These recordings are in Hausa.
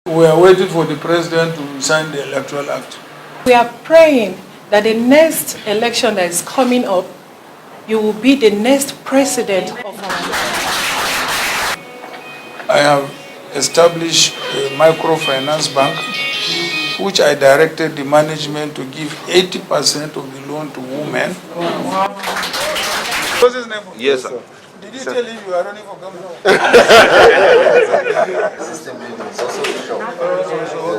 We are waiting for the president to sign the Electoral Act. We are praying that the next election that is coming up, you will be the next president of our I have established a microfinance bank, which I directed the management to give 80% of the loan to women. What's his name? Yes, sir. Did you tell him you are running for governor? System building is also a shop.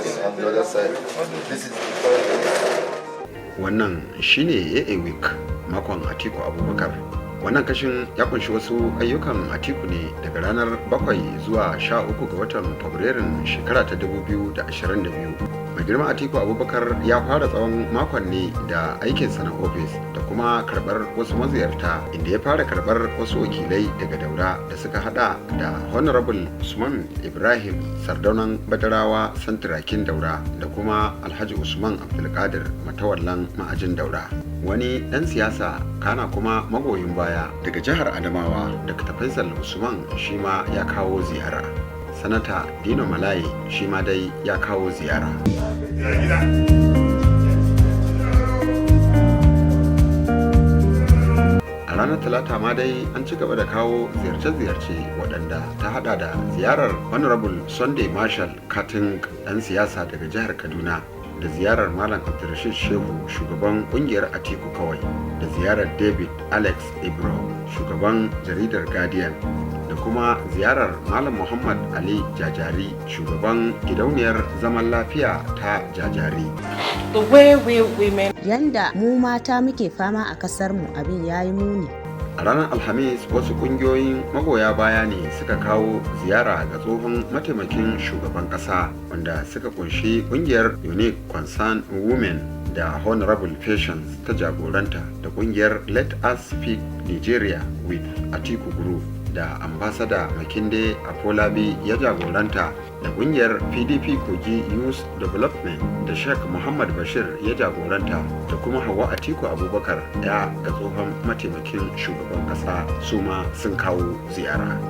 Yes, on the other side. This is the current. Wannan shine AA Week, makon Atiku Abubakar. Wannan kashin ya kunshi wasu ayyukan Atiku ne daga ranar 7 zuwa 13 ga watan Fabrairun shekara ta 2022. Mai girma Atiku Abubakar ya fara tsawon makon ne da aikinsa na ofis da kuma karbar wasu maziyarta, inda ya fara karbar wasu wakilai daga Daura da suka hada da Honorable Usman Ibrahim, Sardaunan Badarawa Santirakin Daura, da kuma Alhaji Usman Abdulkadir, Matawallan Ma'ajin Daura. Wani ɗan siyasa kana kuma magoyin baya daga jihar Adamawa, Dr. Faisal Usman, shi ma ya kawo ziyara. Sanata Dino Melaye shi ma dai ya kawo ziyara. A ranar Talata ma dai an ci gaba da kawo ziyarce-ziyarce, waɗanda ta hada da ziyarar Honorable Sunday Marshall Katin, ɗan siyasa daga jihar Kaduna, da ziyarar Malam Abdulrashid Shehu, shugaban kungiyar Atiku Kawai, da ziyarar David Alex Ibro, shugaban jaridar Guardian, da kuma ziyarar Malam Muhammad Ali Jajari, shugaban Gidauniyar Zaman Lafiya ta Jajari. The way we women Yanda mu mata muke fama a kasar mu, abin yayi muni. A ranar Alhamis, wasu kungiyoyin magoya baya ne suka kawo ziyara ga tsohon mataimakin shugaban kasa, wanda suka kunshi kungiyar Unique Concern Women da Honorable Patience ta jagoranta, da kungiyar Let Us Speak Nigeria with Atiku Group da Ambassador Makinde Afolabi ya jagoranta, da kungiyar PDP Kogi Youth Development da Sheikh Muhammad Bashir ya jagoranta, da kuma Hawa Atiku Abubakar, ya ga tsohon mataimakin shugaban kasa, su ma sun kawo ziyara.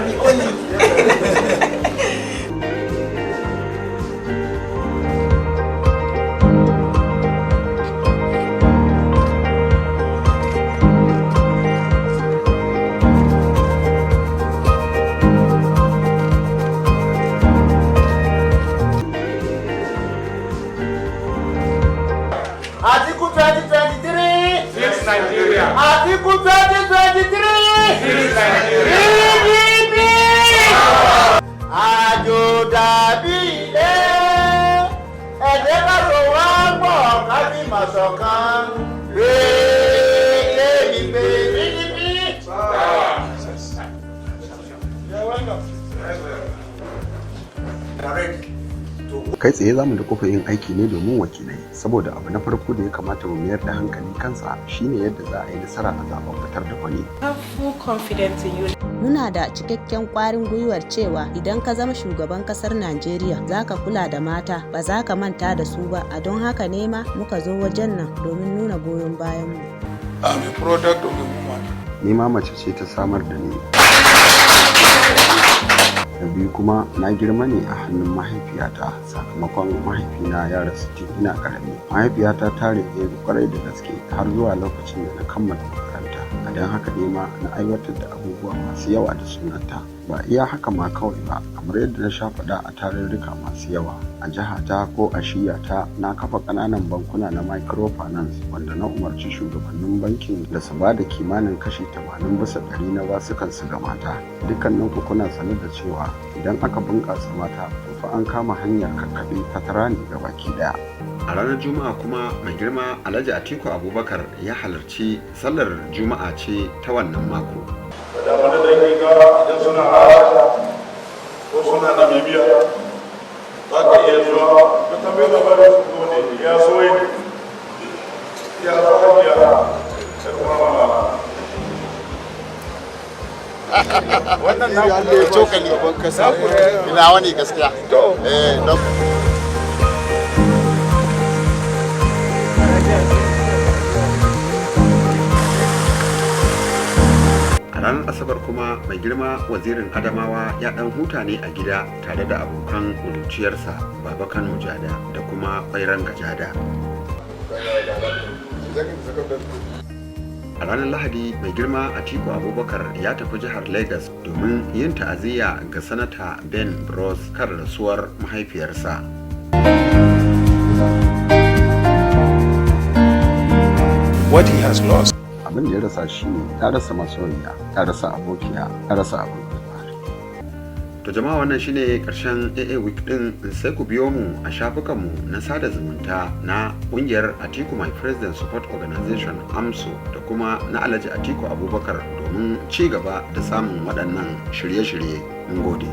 Atiku 2023! Six Nigeria. Atiku 2023! Six Nigeria. PDP! Àjò dàbí ilé, ẹ̀jẹ̀ ká ló wá pọ̀ ká fi mà ṣọ̀kan. Gbé mi gbé PDP. You're welcome. Kai tsaye za mu da yin aiki ne domin wakilai, saboda abu na farko da ya kamata mu mayar da hankali kansa shine yadda za a yi nasara a zaben fitar da gwani. Have full confidence in you. Muna da cikakken kwarin gwiwar cewa idan ka zama shugaban kasar Najeriya, za ka kula da mata, ba za ka manta da su ba. A don haka ne ma muka zo wajen nan domin nuna goyon bayanmu. I'm a product of a woman. Ni ma mace ce ta samar da ni. Na biyu kuma, na girma ne a hannun mahaifiyata, sakamakon mahaifina ya rasu tun ina karami. Mahaifiyata ta riƙe ni kwarai da gaske har zuwa lokacin da na kammala makaranta. A don haka ne ma na aiwatar da abubuwa masu yawa da sunanta. Ba iya haka ma kawai ba, kamar yadda na sha faɗa a tarurruka masu yawa a jihata ko a shiyata, na kafa ƙananan bankuna na microfinance, wanda na umarci shugabannin bankin da su ba da kimanin kashi 80% na basukansu ga mata. Dukkanin ku kuna sane da cewa idan aka bunƙasa mata, to fa an kama hanyar kakkaɓe fatara ne ga baki ɗaya. A ranar Juma'a kuma, mai girma Alhaji Atiku Abubakar ya halarci sallar Juma'a ce ta wannan mako. Da wani dakika idan suna Rasha ko suna Namibia, za ka iya zuwa ka tambayi labarin su, ko ne ya so yi ya so hajiya da kuma mama. Wannan na cokali ina wani gaskiya. Eh, don A ranar Asabar Asabar kuma, mai girma Wazirin Adamawa ya dan huta ne a gida tare da abokan ƙuruciyarsa, Baba Kano Jada da kuma Kwairan Gajada. A ranar Lahadi, mai girma Atiku Abubakar ya tafi jihar Lagos domin yin ta'aziyya ga Sanata Ben Bros kan rasuwar mahaifiyarsa. What he has lost Abin da ya rasa shi ne ya rasa masoyiya, ya rasa abokiya, ya rasa abin alfahari. To jama'a, wannan shine karshen AA Week din. Sai ku biyo mu a shafukanmu na sada zumunta na kungiyar Atiku My President Support Organization, AMSO, da kuma na Alhaji Atiku Abubakar domin ci gaba da samun waɗannan shirye-shirye. Mun gode.